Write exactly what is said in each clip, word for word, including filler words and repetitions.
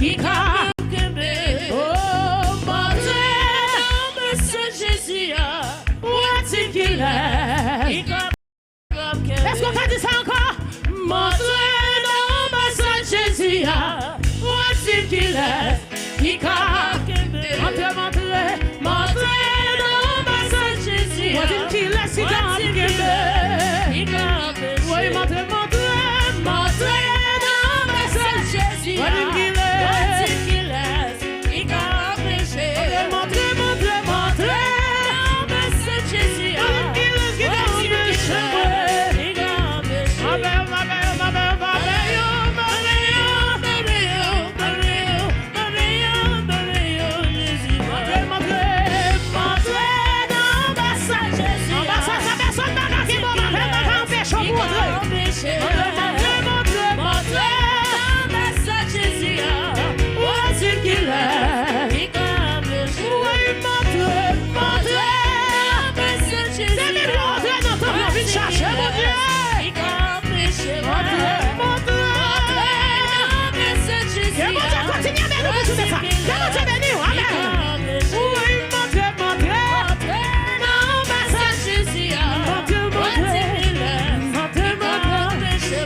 Ki ka kenbe. Oh, montre nan anbasad Jezi a. Ou wè ti kilès. Ki ka kenbe. Èske w ka di sa ankò? Montre nan anbasad Jezi a. Ou wè ti kilès. Ki ka kenbe. Montre, montre. Montre nan anbasad Jezi a. Ou wè ti kilès ki ka kenbe. Ki ka anpeche. Woy, montre, montre. Montre nan anbasad Jezi a. Ou wè ti kilès. Ou wè ti kilès. Ki ka anpeche. Montre, montre, montre. Nan anbasad Jezi a. Ou wè ti kilès ki ka anpeche. Ki ka anpeche. Montre, montre, montre, montre. Montre, montre, montre, Jezi. Montre, montre, montre nan anbasad Jezi a. Anbasad sa, pèsonn pa ka ki bon, pa ka anpeche w montre. Montre, montre, montre, montre. Nan anbasad Jezi a. Ou wè ti kilès. Ki ka anpeche. Woy, montre, montre. Nan anbasad Jezi a. Se li ki antre nan tanp lan, vin chache Bondye. Ki ka anpeche. Montre, montre. Montre nan anbasad Jezi a. Ke Bondye kontinye beni w pou jounen sa. Ke Bondye beni w. Amèn. Wi, montre, montre. Montre nan anbasad Jezi a. Montre, montre. Montre, montre.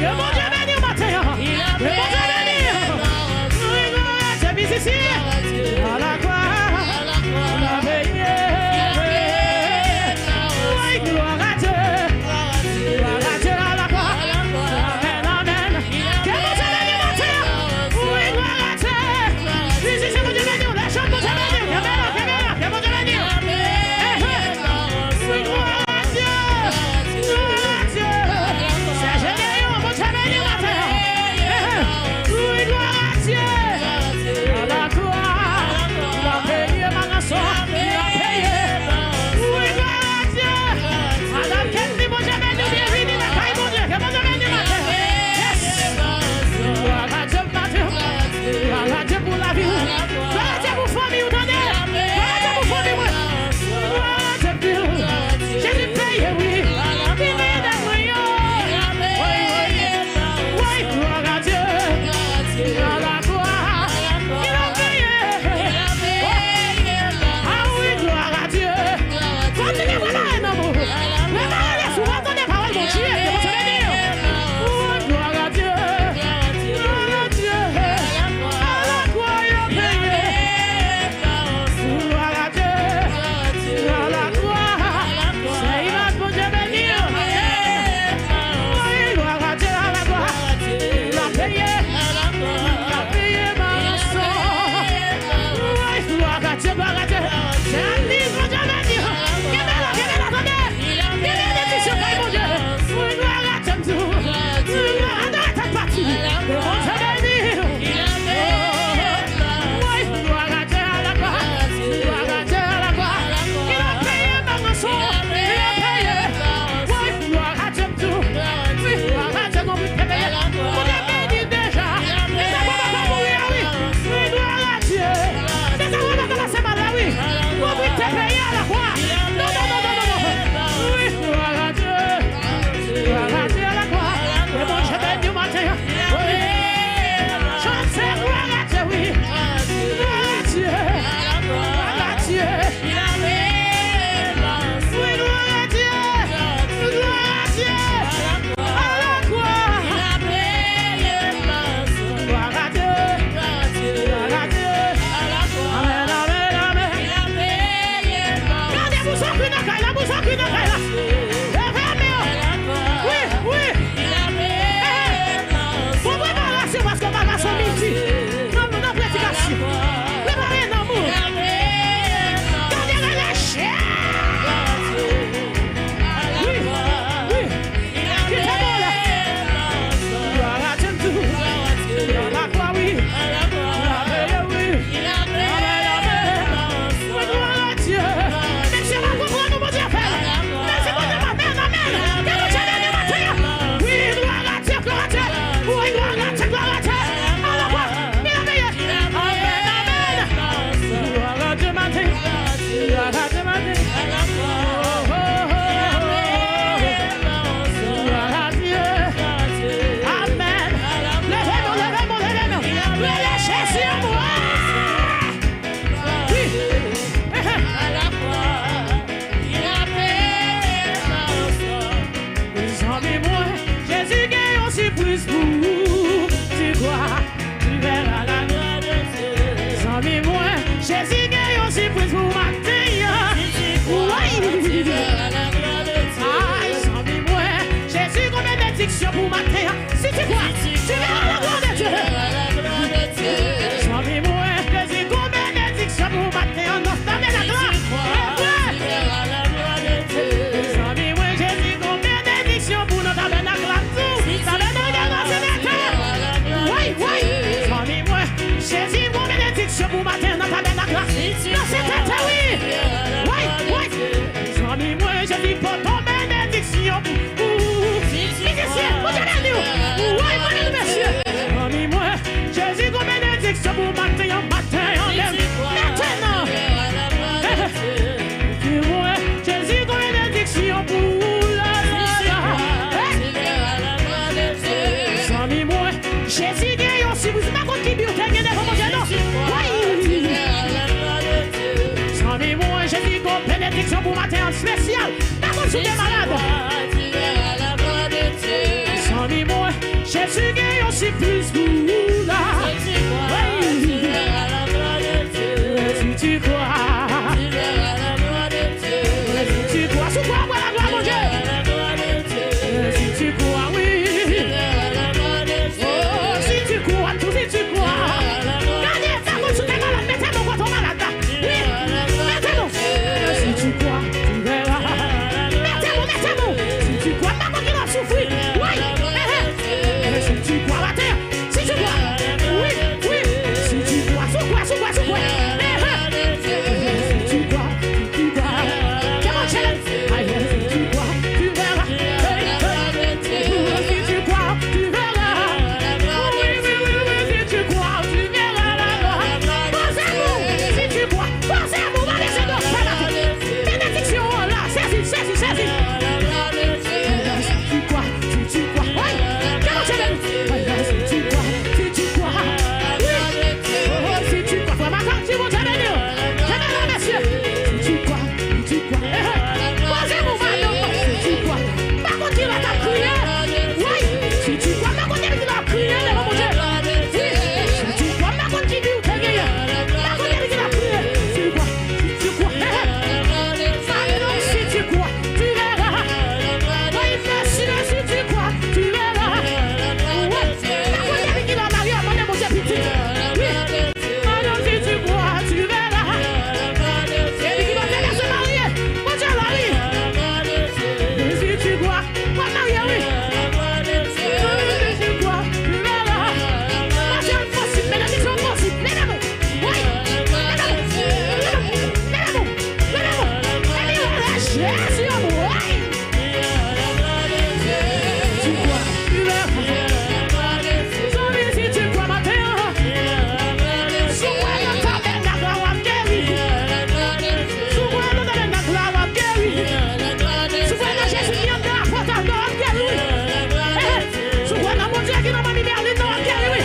Ke Bondye beni w maten an. Ke Bondye beni w. Wi, glwa a Dye, mizisyen. A la glwa. L ap peye. Wi, glwa a Dye. Glwa a Dye, a la glwa. Amèn, amèn. Ke Bondye beni w maten an. Wi, glwa a Dye. Mizisyen, Bondye beni w. Lè chòt, Bondye beni w. Kenbe la, kenbe la. Ke Bondye beni w. Wi, glwa a Dye. Glwa a Dye. Sè Jedeyon, Bondye beni w maten an. Wi, glwa a Dye. A la glwa. L ap peye madanm sa. L ap peye. Wi, glwa a Dye. Madanm Kendy, Bondye beni w. Byenvini nan kay Bondye. Ke Bondye beni w maten an. Yes. Glwa a Dye maten an. Glwa a Dye pou lavi w. Glwa a Dye pou fanmi w, tande. Glwa a Dye pou fanmi mwen. Glwa a Dye pou Jezi peye, wi. Li peye dèt mwen yo. Wi, wi. Wi, glwa a Dye. A la glwa. Li peye. A wi, glwa a Dye. Kontinye prepare nanm ou. Prepare lespri w, tande pawòl Bondye. Ke Bondye beni w. Wi, glwa a Dye. Glwa a Dye. A la glwa, yo peye. Glwa a Dye. A la glwa. Se imaj Bondye beni w. Wi, glwa a Dye, a la glwa. L ap peye. L ap peye madanm sa. Wi, glwa a Dye, glwa a Dye. Se atis Bondye beni w. Kenbe la, kenbe la, tande. Gen benediksyon kay Bondye. Wi, glwa a Dye, m di w. Wi, glwa a Dye, tèt pati. Bondye beni w. Wi, glwa a Dye, a la glwa. Glwa a Dye, a la glwa. Li ap peye madanm sa. Li ap peye. Wi, glwa a Dye, m di w. Wi, glwa a Dye, gon pwit te peye. Bondye beni deja. Deja, papa pa mouri a, wi. Wi, glwa a Dye. Deja, papa pa pase mal la, wi. Gon pwit te peye a la kwa. Non, non, non, non, non, non. Wi, glwa a Dye. Glwa a Dye, a la kwa. E Bondye beni w maten an. Wi. Chante glwa a Dye, wi. Glwa a Dye. Glwa a Dye. Wi, glwa a Dye. Glwa a Dye. A la kwa. Glwa a Dye. Glwa a Dye. Amèn, amèn, amèn. Gade, bouch okri nan kay la, bouch okri nan kay la. Leve men w. Wi, wi. Bon preparasyon paske w pa ka sou midi. Nan, nan predikasyon. Prepare nanm ou. Gade, gade, chè. Wi, wi. Kite mwen la. Glwa a Dye, m di w. Glwa a Dye. Glwa a Dye, wi. Amèn, amèn. Wi, glwa a Dye. Mesye, pa konprann nou, Bondye fè l. Mèsi, Bondye, amèn, amèn. Ke Bondye beni w maten an. Wi, glwa a Dye, glwa a Dye. Wi, glwa a Dye, glwa a Dye. Alò, wi, li ap peye. Amèn, amèn. Glwa a Dye maten. Glwa a Dye maten. Oh, oh, oh, oh, oh. Glwa a Dye. Amèn. Leve men w, leve men w, leve men w. Rele Jezi anmwe. Wi. Zanmi mwen, Jezi gen yon sipriz pou ou. Tu crois, tu verras la gloire de Dieu. Zanmi mwen, Jezi gen yon sipriz pou maten an. Wi. Ay, zanmi mwen, Jezi gon benediksyon pou maten an. Si tu crois, tu verras la gloire de Dieu. Zanmi mwen, Jezi gon benediksyon pou maten an nan tabènak la. E vre. Zanmi mwen, Jezi gon benediksyon pou nan tabènak la. Tabènak la se nèt. Wi, wi. Zanmi mwen, Jezi gon benediksyon pou maten an nan tabènak la. Nan se tèt, wi. Wi, wi. Zanmi mwen, Jezi pote yon benediksyon pou ou. Mizisyen, Bondye beni w. Wi, beni w, mesye. Zanmi mwen, Jezi gon benediksyon pou maten an, maten an menm. Maten an. Zanmi mwen, Jezi gon benediksyon pou ou la, la, la. Zanmi mwen, Jezi gen yon sipriz. M pa konn ki bi w te gen devan Bondye, non. Wi. Zanmi mwen, Jezi gon benediksyon pou maten an espesyal. Pa konn si w te malad. Zanmi mwen, Jezi gen yon siplis pou ou la. Wi. Si tu crois, si tu crois, si w kwè, w wè laglwa Bondye. Si tu crois, wi. Oh, si tu crois, tou si tu crois. Gade, fè kòmsi w te malad, mete men w kote w malad la. Wi, mete men w. Si tu crois, tu verras. Mete men w, mete men w. Si tu crois, m pa konn kilè w ap soufri. Wi, eh, eh. Si tu crois, maten an. Si tu crois, wi, wi. Si tu crois, si w kwè, si w kwè, si w kwè. Eh, eh. Si tu crois, si tu crois. Come on, challenge. Aye, si tu crois, tu verras. Hey, hey. Si tu crois, tu verras. Wi, wi, wi, wi, si tu crois, tu verras la gloire. Poze men w, si tu crois. Poze men w, pa bezwen dòt sa la. Benediksyon an la. Sezi, sezi, sezi. Si tu crois, si tu crois. Wi, ke Bondye beni w. Si tu crois, si tu crois. Wi. Oh, si tu crois. Frè Makan, di Bondye beni w. Ke Bondye beni w, mesye. Si tu crois, si tu crois. Eh, eh. Poze men w, madanm, si tu crois. M pa konn kilè w t ap kriye. Wi. Si tu crois, m pa konn depi kilè w ap kriye devan Bondye. Wi. Si tu crois, m pa konn ki vi w te genyen. M pa konn depi kilè w ap kriye. Si tu crois, si tu crois. Eh, eh. Madanm, si tu crois, tu verras. Wi, mesye, si tu crois, tu verras. Wi. M pa konn depi kilè w marye, w ap mande Bondye pitit. Wi. Madanm, si tu crois, tu verras. Depi kilè w te bezwen marye, Bondye la, wi. Si tu crois, w ap marye, wi. Si tu crois, tu verras. Mache posib, benediksyon posib. Leve men w. Wi. Leve men w. Leve men w. Leve men w. Leve men w. Epi w wè Jezi ann, wi. Si tu crois, tu verras. Zanmi, si tu crois maten an, si w kwè nan tabènak la, w ap geri. Si w kwè nan tabènak la, w ap geri. Si w kwè nan Jezi ki anndan apòt Arnaud, w ap geri, wi. Eh, eh. Si w kwè nan Bondye ki nan manmi Merlin nan, w ap geri, wi.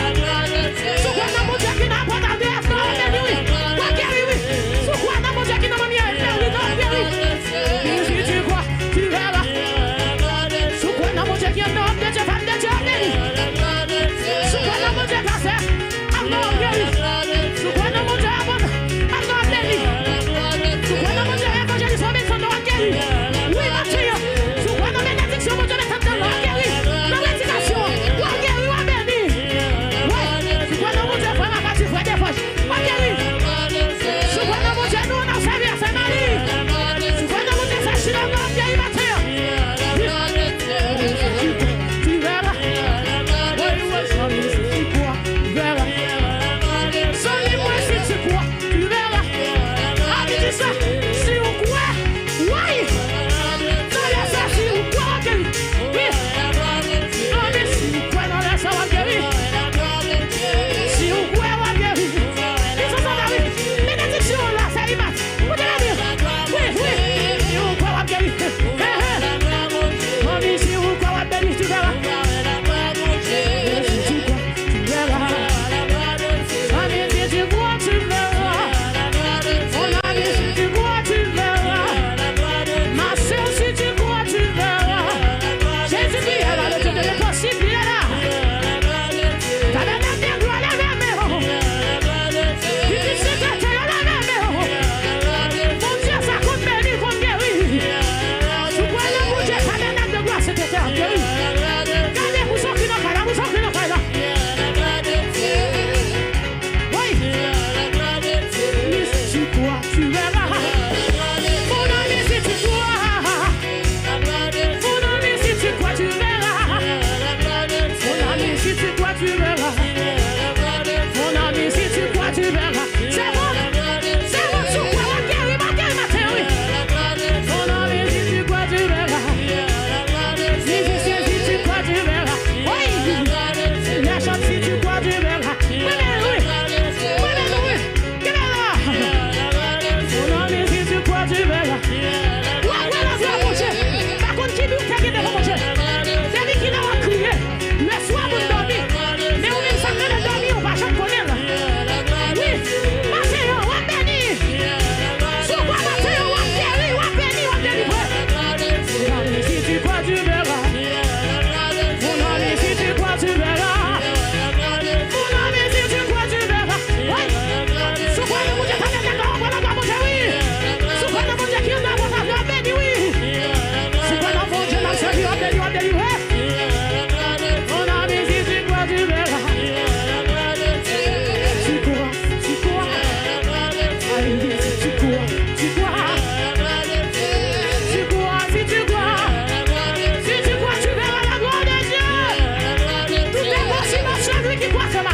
Si w kwè nan Bondye ki nan apòt Andreas nan, w ap geri, wi. W ap geri, wi. Si w kwè nan Bondye ki nan manmi Merlin nan, w ap geri. Si tu crois, tu verras. Si w kwè nan Bondye ki anndan òm de Dye, fanm de Dye, w ap beni. Si w kwè nan Bondye pastè Arnaud, w ap geri. Si w kwè nan Bondye apòt Arnaud, w ap beni. Si w kwè nan Bondye evanjelis Robinson, w ap geri. Wi, maten an. Si w kwè nan benediksyon Bondye mete anndan l, w ap geri. Nan predikasyon, w ap geri, w ap beni. Wi. Si w kwè nan Bondye frè Makati, frè Devanj, w ap geri. Si w kwè nan Bondye nou, n ap sèvi a Sen Mari. Si w kwè nan Bondye Sen Chilòm, w ap geri maten an. Tu verras. Wi, wi, zanmi, si tu crois, tu verras. Zanmi mwen, si tu crois, tu verras. A, li di sa, si w kwè, wi. Nan lè sa, si w kwè, w ap geri. Wi. Zanmi, si w kwè nan lè sa, w ap geri. Si w kwè, w ap geri. Li sou sa, wi. Benediksyon an la, se li bat. Kote la, wi. Wi, wi. Si w kwè, w ap geri. He, he. Zanmi, si w kwè, w ap beni, tu verras. Si tu crois, tu verras. Zanmi, si tu crois, tu verras. Mon ami, si tu crois, tu verras. Ma sœur, si tu crois, tu verras. Jezi, priye la, le Dieu de l'impossible, priye la. Tabènak de glwa, leve men w. Pitit sekretè yo, leve men w. Bondye sa konn beni, konn geri. Si w kwè nan Bondye, tabènak de glwa, sekretè ap geri. Gade, moun sa ki nan kay la, moun sa ki nan kay la. Wi. Si tu crois, tu verras. Mon ami, si tu crois. Mon ami, si tu crois, tu verras. Mon ami, si tu crois, tu verras. Mon ami, si tu crois, tu verras. Se bon. Se bon, si w kwè, w ap geri, w ap geri maten, wi. Mon ami, si tu crois, tu verras. Mizisyen, si tu crois, tu verras. Wi. Nèchòt, si tu crois, tu verras. Mwen menm, wi. Mwen menm, wi. Kenbe la. Mon ami, si tu crois, tu verras. W ap wè laglwa Bondye. Pa konn ki bi w te gen devan Bondye. Depi kilè w ap kriye. Lèswa moun dòmi. Men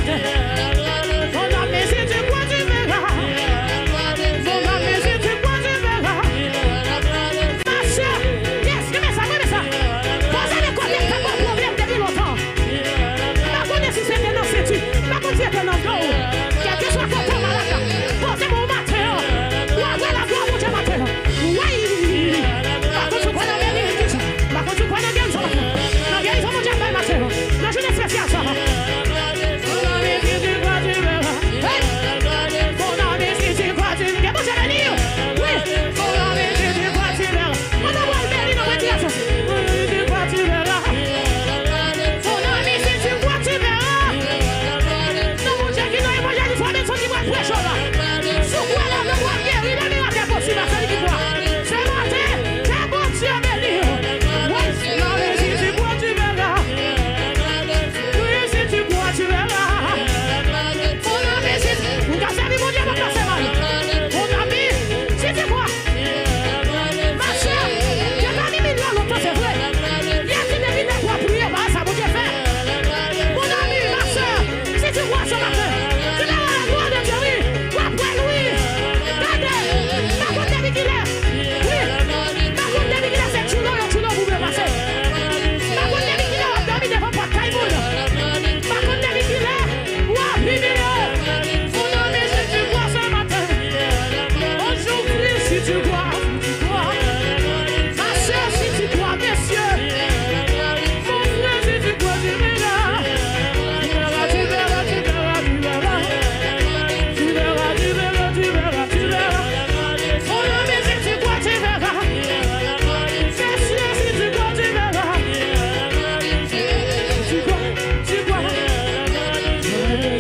Mon ami, si tu crois, tu verras. Mon ami, si tu crois, tu verras. Ma sœur, yes, renmen sa, renmen sa. Poze men kote k ta ba w pwoblèm depi lontan. M pa konnen si se te nan senti, m pa konn si se te nan do w. Kèlkeswa kote w malad la, poze men w maten an. W a wè laglwa Bondye maten an. Wi! M pa konn si w kwè nan beni, m di sa. M pa konn si w kwè nan gerizon maten an. Nan gerizon Bondye ap bay maten an. Nan jounen espesyal sa. Mon ami, si tu crois, tu verras. Hey! Mon ami, si tu crois, tu verras. Ke Bondye beni w. Wi. Mon ami, si tu crois, tu verras. Pandan w al beni nan predication. Mon ami, si tu crois, tu verras. Mon ami, si tu crois, tu verras. Non, Bondye ki nan evanjelis Robinson ki pral preche w la. Si w kwè ladan w ap geri, lè mirak e posib, se li ki pral. Se maten, ke Bondye beni w. Wi, mon ami, si tu crois, tu verras. Wi, si tu crois, tu verras. Mon ami, si, ou ka sèvi Bondye, pa pase mal. Mon ami, si tu crois. Ma sœur, yo pa ni milyon lontan, se vre. Yè ki te vin pou w priye, pa sa Bondye fè. Mon ami, ma sœur, si tu crois ce matin, tu verras la gloire de Dieu, wi. W ap wè l, wi. Gade, m pa konn depi kilè. Wi. M pa konn depi kilè se tchoulo yo tchoulo pou mwen pase. M pa konn depi kilè w ap dòmi devan pòt kay moun. M pa konn depi kilè w ap imilye. Mon ami, si tu crois ce matin. Aujourd'hui, si tu crois, si tu crois. Ma sœur, si tu crois, monsieur. Mon frère, si tu crois, tu verras. Tu verras, tu verras, tu verras, tu verras. Tu verras, tu verras, tu verras, tu verras. Mon ami, si tu crois, tu verras. Monsieur, si tu crois, tu verras. Tu crois, tu crois.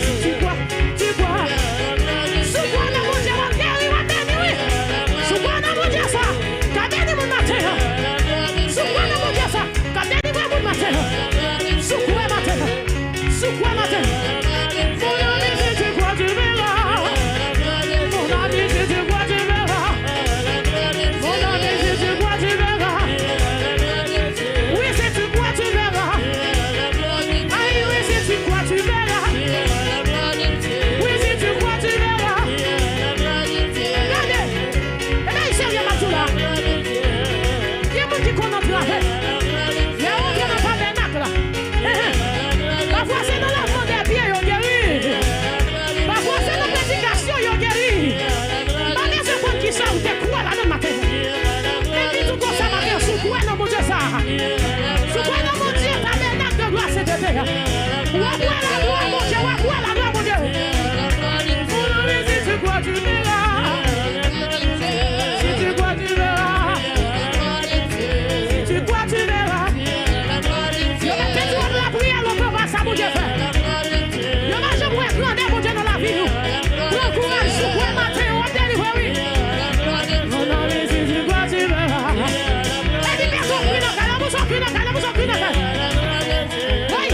Si tu crois, tu crois. Si w kwè nan Bondye, w ap geri, w ap beni, wi. Si w kwè nan Bondye sa, ka beni moun maten an. Si w kwè nan Bondye sa, ka delivre moun maten an. Si w kwè maten an. Si w kwè maten an. Mon ami, si tu crois, tu verras. Mon ami, si tu crois, tu verras. Mon ami, si tu crois, tu verras. Wi, si tu crois, tu verras. Ay, wi, si tu crois, tu verras. Wi, si tu crois, tu verras. Gade, e bagay serye m ap di w la. Gen moun ki konn antrave. Lè yo antre nan tabènak la. Pafwa se nan lavman dè pye yo geri. Pafwa se nan predikasyon yo geri. M pa bezwen konn kisa ou te kwè ladan maten. Men m di w konsa maten, si w kwè nan Bondye sa, si w kwè nan Bondye tabènak de glwa sentete a, w ap wè laglwa Bondye, w ap wè laglwa Bondye. Mon ami, si tu crois, tu verras. Si tu crois, tu verras. Si tu crois, tu verras. Yo mèt te di w ap lapriyè lontan, pa sa Bondye fè. Yo pa janm wè grandè Bondye nan lavi nou. Pran kouraj, si w kwè maten an, w ap delivre, wi. Mon ami, si tu crois, tu verras. Epi pèsonn kwi nan kay la, pèsonn kwi nan kay la, pèsonn kwi nan kay la. Wi.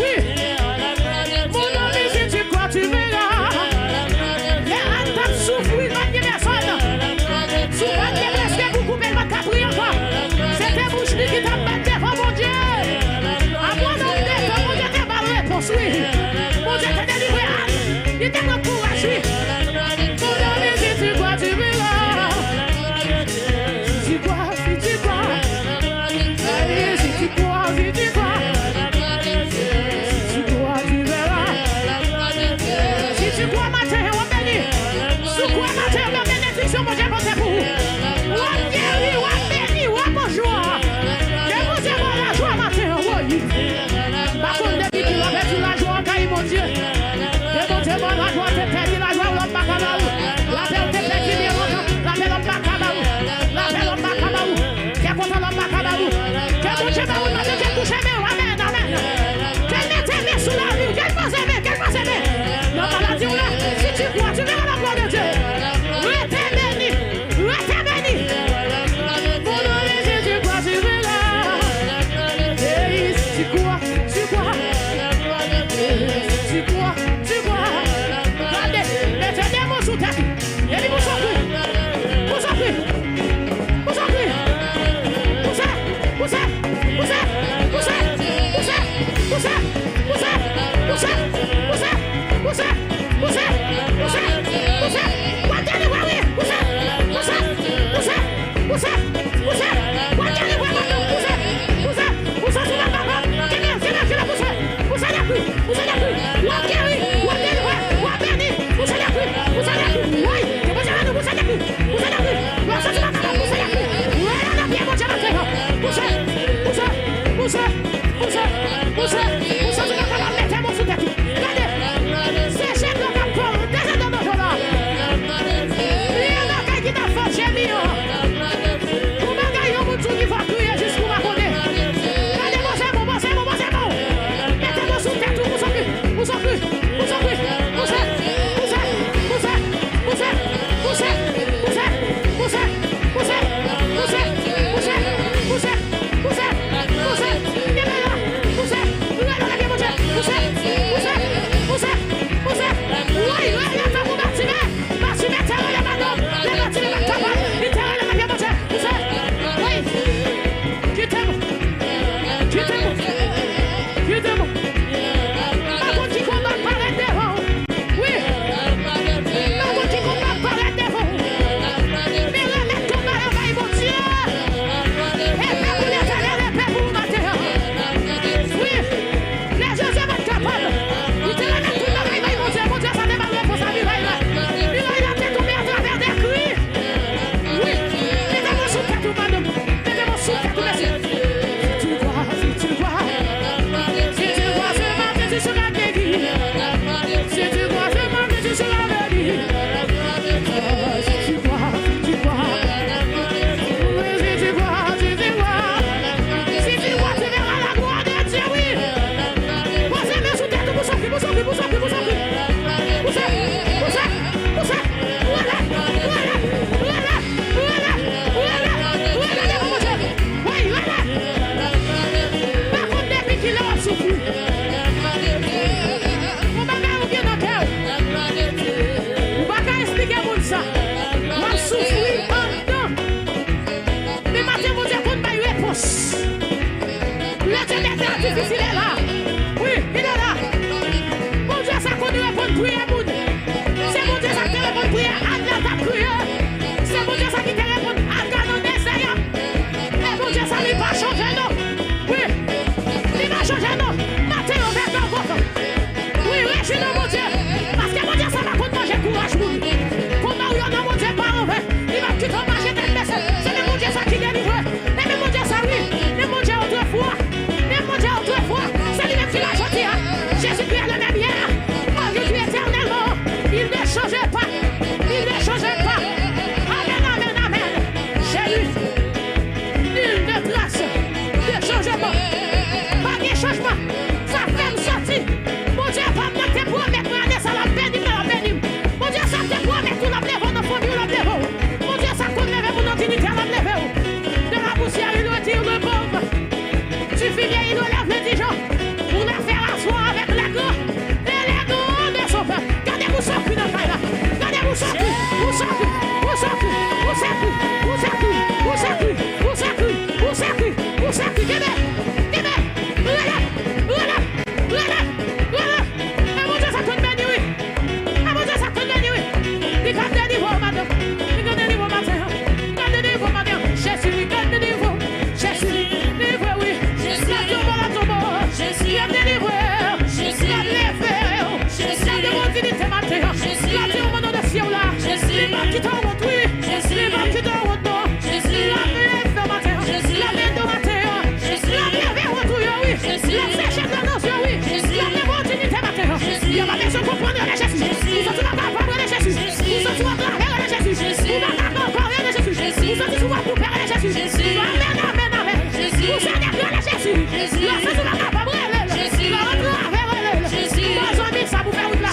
Wi. Mon ami, si tu crois, tu verras. Lè Ann t ap soufri, l pa t gen pèsonn. Si w pa t gen prèske pou koupe, l pa t ka priye ankò. Se te bouch li ki t ap bat devan Bondye. Apre yon nonm de tan, Bondye te ba l repons, wi. Bondye te delivre Ann. Li te pran kouraj, wi. Mon ami, si tu crois, tu verras. Si tu crois, si tu crois. Ay, si tu crois, si tu crois. Si tu crois, tu verras. Si tu crois maten an, w ap beni. Si w kwè maten an, benediksyon Bondye pote pou ou. W ap geri, w ap beni, w ap anjwa. Ke Bondye ba w lajwa maten an, woy. M pa konn depi kilè w pèdi lajwa an kay Bondye. Ke Bondye ba w lajwa, te pèdi lajwa w, lòm pa ka ba ou. Lapè w te pèdi byen lontan, lapè lòm pa ka ba ou. Lapè lòm pa ka ba ou. Kè kontan lòm pa ka ba ou. Ke Bondye ba ou maten, ke l touche men w. Amèn, amèn. Ke l mete men sou lavi w. Ke l poze men, ke l poze men. Nan maladi w la, si tu crois, tu verras la gloire de Dieu. Rete beni, rete beni. Mon ami, si tu crois, tu verras. Hey, si tu crois, tu crois. Si tu crois, tu crois. Gade, mete de men sou tèt ou. Epi pouse yon kwi. Pouse yon kwi. Pouse yon kwi. Pouse, pouse, pouse. Pouse, pouse, pouse. Pouse, pouse, pouse. Tu seras guéri. Si tu crois seulement que tu seras béni. Si tu crois, si tu crois. Si tu crois, si tu crois. Si tu crois, tu verras la gloire de Dieu, oui. Poze men sou tèt ou pou sòti, pou sòti, pou sòti, pou sòti. Pouse, pouse, pouse. Rele, rele, rele, rele, rele, rele devan Bondye. Wi, rele. Pa konn depi kilè w ap soufri. Yon bagay ou gen nan kè w. Ou pa ka esplike moun sa. W ap soufri anndan. Men maten Bondye konn bay repons. Le Dieu des temps difficiles est là. Wi, il est là. Bondye sa konn reponn priyè moun. Se Bondye sa ki te reponn priyè Ann nan t ap kriye. Se Bondye sa ki te reponn Aga nan dezè a. E Bondye sa li pa chanje non. Wi. Li pa chanje non. Maten yo fè granvot. Wi, rejwi nan Bondye. Paske Bondye sa pa konn manje kouraj moun. Konba w yo nan Bondye pa anven. Li p ap kite w mache tèt bese. Se menm Bondye sa ki delivre. E menm Bondye sa wi. Menm Bondye otrefwa. Menm Bondye otrefwa. Se li menm ki la jodi a. Jésus-Christ est le même hier, aujourd'hui, éternellement. Il ne change pas. Il ne change pas. Amen, amen, amen. Jésus. Nul ne trace de changement. Pa gen chanjman. Sa fè m sòti. Bondye pa m nan te pwomèt mwen ane sa l ap beni m, l ap beni m. Bondye sa te pwomèt ou l ap leve w nan fanmi w, l ap leve w. Bondye sa konn leve moun nan dinite a, l ap leve w. De la poussière, il retire le pauvre. Du fumier, il relève l'indigent. Pour le faire asseoir avec les grands. E lè gwo de sovè. Gade pou sòk nan kay la. Gade pou sòk, pou sòk, pou sòk, pou sòk, pou sòk, pou sòk, pou sòk, pou sòk, pou sòk. Kenbe, kenbe. Rele, rele, rele, rele. E Bondye sa konn beni wi. E Bondye sa konn beni wi. Li ka delivre w madanm. Li ka delivre w maten an. Li ka delivre w maten an. Jezi li ka delivre w. Jezi, delivre wi. Jezi, la tonbo, la tonbo. Jezi, la delivre. Jezi, la leve. Jezi, la de mon dignité maten. Jezi, la di au nom de Dieu la. Jezi, li pa kite w wont wi. Jezi, li pa kite w wont non. Jezi, la leve maten. Jezi, la leve maten. Jezi, la leve wont ou yo wi. Jezi, la seche nan yo wi. Jezi, la leve dignité maten. Jezi, yo pa bezwen konprann rele Jezi. Jezi, ou santi w pa kapab rele Jezi. Ou santi w atravè rele Jezi. Ou pa kapab ankò rele Jezi. Ou santi w ap koupe rele Jezi. Amèn, amèn, amèn. Ou Senyè rele Jezi. Lè w santi w pa kapab rele l. Lè w atravè rele l. Ba zanmi sa pou fè wout la.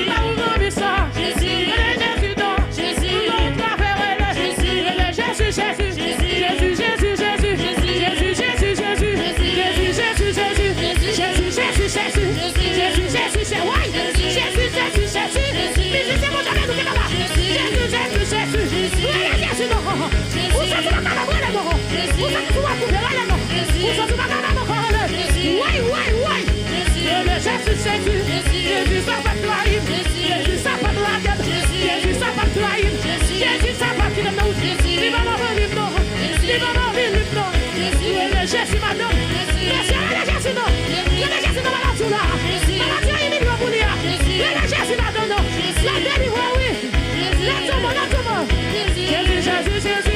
Ba ou zanmi sa. Rele Jezi non. Lè w atravè rele. Rele Jezi, Jezi. Jezi, Jezi, Jezi. Jezi, Jezi, Jezi. Jezi, Jezi, Jezi. Jezi, Jezi, Jezi. Jezi, Jezi, Jezi. Woy! Jezi, Jezi, Jezi. Mizisyen Bondye beni w ki pa la. Jezi, Jezi, Jezi. Rele Jezi non. Ou santi w pa kapab rele non. Ou santi w ap koupe rele non. Ou santi w pa kapab ankò rele. Woy, woy, woy. Rele Jezi, Jezi. Jezi sa p ap trayi m. Jezi sa p ap lage m. Jezi sa p ap trayi m. Jezi sa p ap kite m nan wout. Li pa nan vini m non. Li pa nan vini m non. Rele Jezi madanm. Mesye rele Jezi non. Rele Jezi nan maladi w la. Maladi an imilye w pou li a. Rele Jezi madanm non. L ap delivre w wi. Let's go, let's go. Jezi, Jezi, Jezi.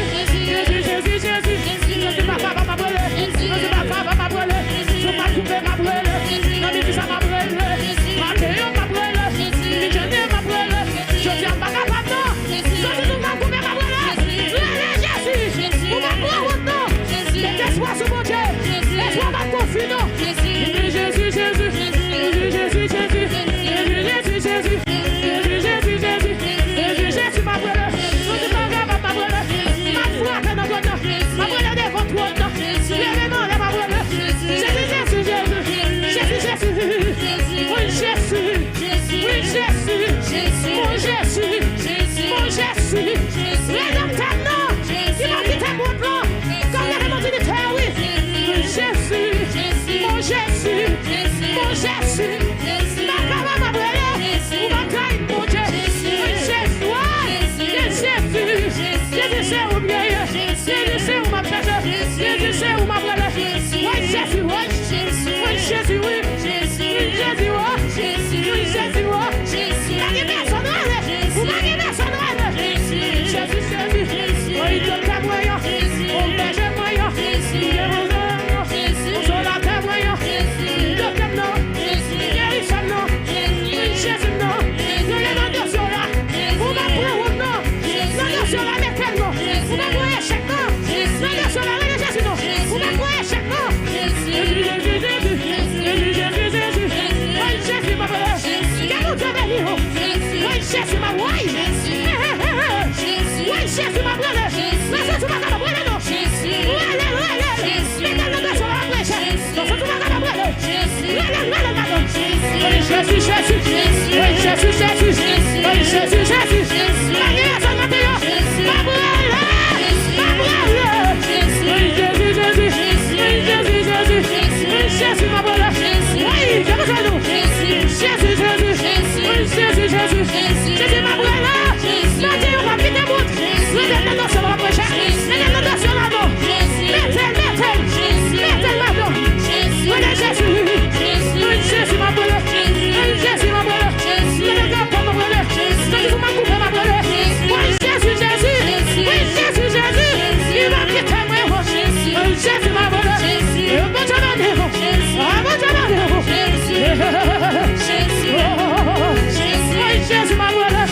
Jezi, Jezi, Jezi. Jezi pa kapab m ap rele. Jezi pa kapab m ap rele. Sou m ap koupe m ap rele. Nan midi sa m ap rele. Maten an m ap rele. Midi an m ap rele. Jodi a m pa kapab non. Jodi sou m ap koupe m ap rele. Rele Jezi. Ou pa pran wont non. Met espwa sou Bondye. Espwa pa konfi non. Jezi, Jezi, Jezi. Jezi, Jezi, Jezi. Jezi, Jezi, Jezi. Jezi, Jezi, Jezi. Jezi, Jezi, m ap rele. Jezi pa kapab, m ap rele. M ap frape nan twòn nan. M ap rele devan twòn nan. Leve m anlè, m ap rele. Jezi, Jezi, Jezi. Jezi, Jezi. Wi, Jezi. Wi, Jezi. Mon Jezi. Mon Jezi. Redanmtè m nan. Ki pa kite m wont non. Kòm leve m an dinite, wi. Jezi. Mon Jezi. Mon Jezi. Jezi, m pa kapab ap rele. Ou pa trayi m, Bondye. Jezi, wi. Jezi, Jezi, Jezi se ou m ye. Jezi se ou m ap chèche. Jezi se ou m ap rele. Wi, Jezi, wi. Wi, Jezi, wi. Wi, Jezi, wi. Wi, Jezi, wi. Pa gen pèsonn rele. Ou pa gen pèsonn rele. Jezi, Jezi. Wi, doktè mwen an. Wi, bèje mwen an. Wi, konsolatè mwen an. Doktè m nan. Jezi, Jezi. Wi, Jezi, Jezi. Wi, Jezi, Jezi. M pa gen rezon nan peyi yo. M ap rele. M ap rele. Wi, Jezi, Jezi. Wi, Jezi, Jezi. Wi, Jezi, m ap rele. Wi, Jezi, Jezi. Wi, Jezi, Jezi. Jezi, m ap rele. Bondye, yo p ap kite bout. Rete nan dosye, m ap preche. Rete nan dosye, la non. Mete l, mete l. Mete l ladan. Rele Jezi. Wi, Jezi, m ap rele. Wi, Jezi, m ap rele. Rele grapon, m ap rele. Rele pou m ap koupe, m ap rele. Wi, Jezi, Jezi. Wi, Jezi, Jezi. Li p ap kite mwen. Wi, Jezi, m ap rele. Bondye beni w. Ah, Bondye beni w. Wi, Jezi, m ap rele.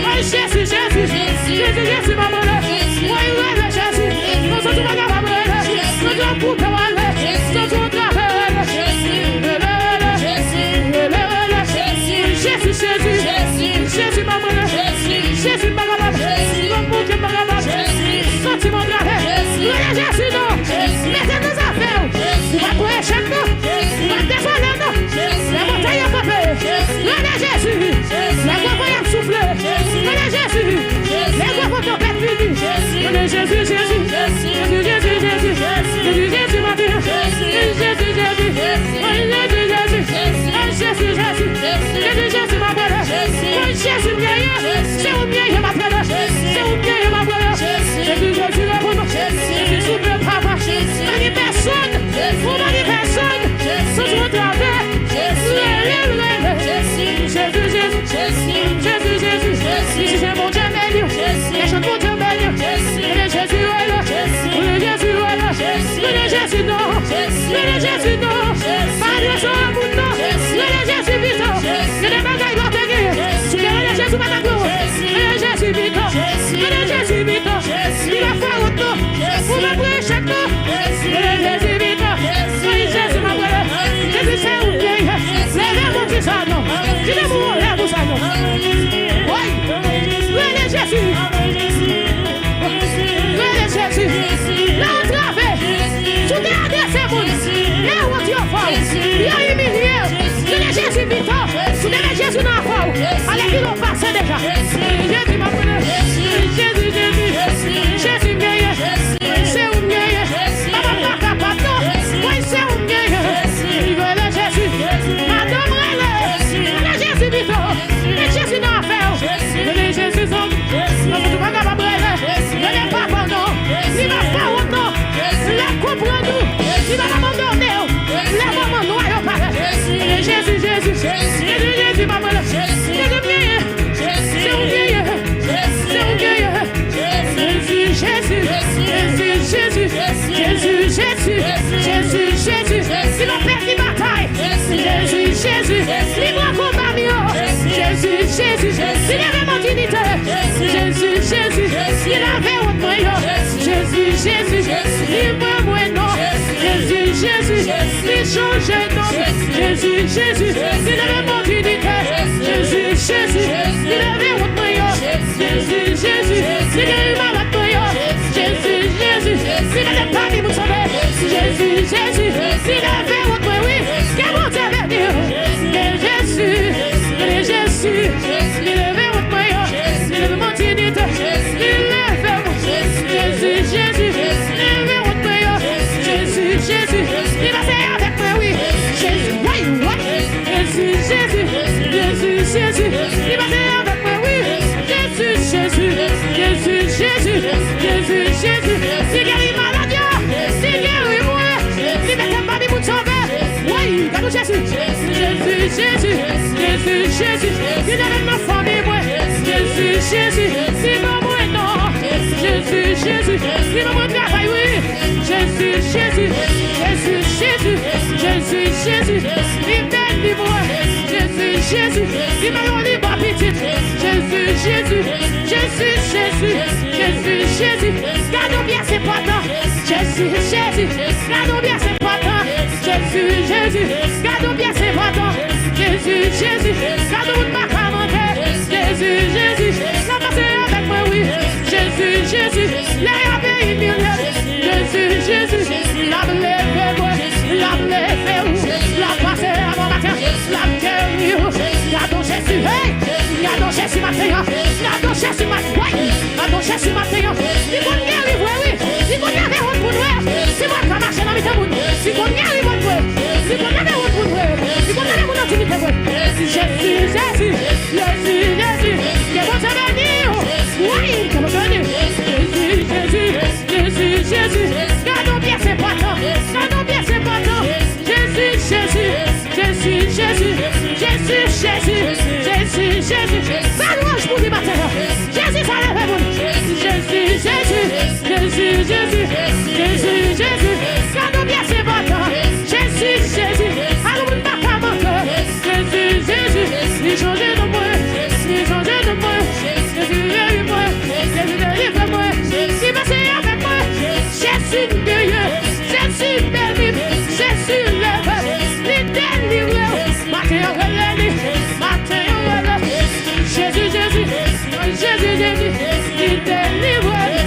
Wi, Jezi, Jezi. Jezi, Jezi, m ap rele. Wi, rele Jezi. Mwen santi m pa kapab rele. Santi yon koupe w ale. Santi yon trape w ale. Rele, rele. Rele, rele. Jezi, Jezi. Jezi, m ap rele. Jezi, m pa kapab. Mwen Bondye, m pa kapab. Santi m antrave. Rele Jezi non. Mete nan zafè w. Ou pa kwè echèk non. Ou pa dezole non. Lè montay yo kanpe. Rele Jezi. Lè gwo van y ap soufle. Rele Jezi. Lè gwo van tanpèt vini. Rele Jezi, Jezi. Jezi, Jezi, Jezi. Jezi, Jezi, maten. Jezi, Jezi. Jezi, Jezi. Jezi, Jezi. Jezi, Jezi, m ap rele. Jezi, m genyen. Se ou m genyen, m ap rele. Se ou m genyen, m ap rele. Jezi, Jezi, reponn mwen. Jezi, souple, papa. Pa gen pèsonn. Ou pa gen pèsonn. Santi w antrave. Rele, rele. Jezi, Jezi. Jezi, Jezi. Jezi, Jezi. Bondye beni w. Jezi, Bondye beni w. Rele Jezi, rele. Rele Jezi, rele. Rele Jezi non. Rele Jezi non. Pa adrese w a moun non. Rele Jezi pito. Gen de bagay ou te genyen. Si w te rele Jezi, ou pa t ap jwenn. Rele Jezi pito. Rele Jezi pito. Li pa fè wont non. Ou pa pran echèk non. Rele Jezi pito. Wi, Jezi, m ap rele. Jezi, se ou m genyen. Leve pou ti sa non. Kite pou ou leve pou sa non. Wi. Rele Jezi. Rele Jezi. Lè w antrave, si w te adrese moun, lè wont yo fè w, yo imilye w, rele Jezi pito. Si w te met Jezi nan afè w, ale pi lwen w pase deja. Jezi, m ap rele. Jezi, Jezi. Jezi, m genyen. Se ou m genyen. Papa, m pa kapab non. Mwen se ou m genyen. Rele Jezi. Madanm rele. Rele Jezi pito. Met Jezi nan afè w. Rele Jezi zanmi. Ou pa kapab rele. Rele papa non. Li pa fè wont non. L ap konprann ou. Li pa abandone w. Lè moman nwa yo parèt. Rele Jezi, Jezi. Jezi, Jezi, m ap rele. Jezi m genyen. Se ou m genyen. Se ou m genyen. Jezi, Jezi, Jezi, Jezi, Jezi, Jezi, Jezi, Jezi, li pa pèdi batay. Jezi, Jezi, li pran konba m yo. Jezi, Jezi, li leve m an diyite. Jezi, Jezi, li lave wont mwen yo. Jezi, Jezi, li pran mwen non. Jezi, Jezi, li chanje non. Jezi, Jezi, li leve m an diyite. Jezi, Jezi, li lave wont mwen yo. Jezi, Jezi, li geri malad mwen yo. Jezi, Jezi, li mete pami moun sove. Jezi, Jezi, li lave wont mwen wi. Ke Bondye beni w. Ke Jezi, ke Jezi, li leve wont mwen yo. Li leve m an diyite. Li leve mwen. Jezi, Jezi, li leve wont mwen yo. Jezi, Jezi, li pase avèk mwen wi. Jezi, woy, woy. Jezi, Jezi, Jezi, Jezi, li pase avèk mwen wi. Jezi, Jezi, Jezi, Jezi, Jezi, Jezi, li geri malad yo, li geri mwen, li mete m pami moun sove. Woy, gade w Jezi. Jezi, Jezi, Jezi, Jezi, li leve m nan fanmi mwen. Jezi, Jezi, li ban mwen non. Jezi, Jezi, li ban mwen travay wi. Jezi, Jezi, Jezi, Jezi, Jezi, Jezi, li beni mwen. Jezi, Jezi, li ba yon liba pitit. Jezi, Jezi, Jezi, Jezi, Jezi, Jezi, gade yon pyès enpòtan. Jezi, Jezi, gade yon pyès enpòtan. Jezi, Jezi, gade yon pyès enpòtan. Jezi, Jezi, gade yon moun pa ka manke. Jezi, Jezi, l ap pase avèk mwen wi. Jezi, Jezi, lè y ap imilye m. Jezi, Jezi, l ap leve mwen, l ap leve ou, l ap pase avè w maten, l ap geri ou. Jezi maten, wi. Gadon Jezi maten an. Li konn geri vre, wi. Li konn leve wont moun vre. Si mwen ka mache nan mitan moun, li konn geri wont vre. Li konn leve wont moun vre. Li konn leve moun an dignite vre. Jezi, Jezi, Jezi, Jezi. Ke Bondye beni w. Wi, ke Bondye beni w. Jezi, Jezi, Jezi, Jezi. Gadon pyès enpòtan. Gadon pyès enpòtan. Jezi, Jezi, Jezi, Jezi, Jezi, Jezi, Jezi, Jezi. Sa lwanj pou li maten an. Jezi, sa leve moun. Jezi, Jezi, Jezi, Jezi, Jezi, Jezi. Gadon pyès enpòtan. Jezi, Jezi. Alò moun pa ka manke. Jezi, Jezi. Li chanje non mwen. Li chanje non mwen. Jezi geri mwen. Jezi delivre mwen. Li pase avèk mwen. Jezi m genyen. Jezi beni m, Jezi leve m, li delivre w. Maten an rele li, maten an rele. Jezi, Jezi, Jezi, Jezi, li delivre m.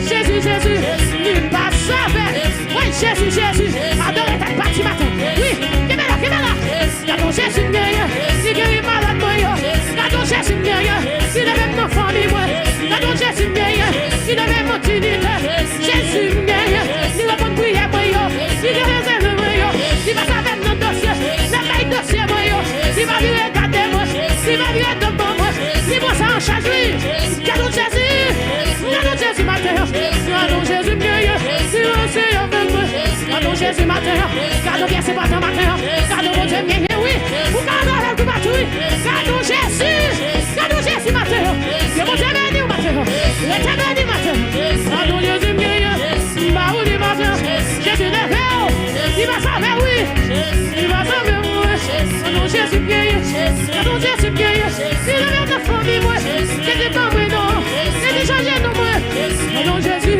Jezi, Jezi, li pase avè m. Wi, Jezi, Jezi, adore tèt pati maten. Wi, kenbe la, kenbe la. Gadon Jezi m genyen, li geri malad mwen yo. Gadon Jezi m genyen, li leve m nan fanmi mwen. Gadon Jezi m genyen, li leve m nan dignite. Jezi m genyen, li reponn priyè mwen yo. Li geri zèl mwen yo. Li pase avè m nan dosye, nan kay dosye mwen yo. Li pa vire gade mwen, li pa vire do ban mwen. Li pran sa an chaj, wi. Gadon Jezi, gadon Jezi maten an. Gadon Jezi m genyen, li pase avè mwen. Gadon Jezi maten an. Gadon pyès enpòtan maten an. Gadon Bondye m genyen, wi. Ou ka adore l tou pati, wi. Gadon Jezi. Gadon Jezi maten an. Ke Bondye beni w maten an. Rete beni maten an. Gadon Jezi m genyen. M ba ou li maten an. Jezi leve w. Li pase avè w, wi. Li pase avè w, wi. Gadon Jezi m genyen. Gadon Jezi m genyen. Li leve nan fanmi mwen. Jezi ban mwen non. Jezi chanje non mwen. Gadon Jezi.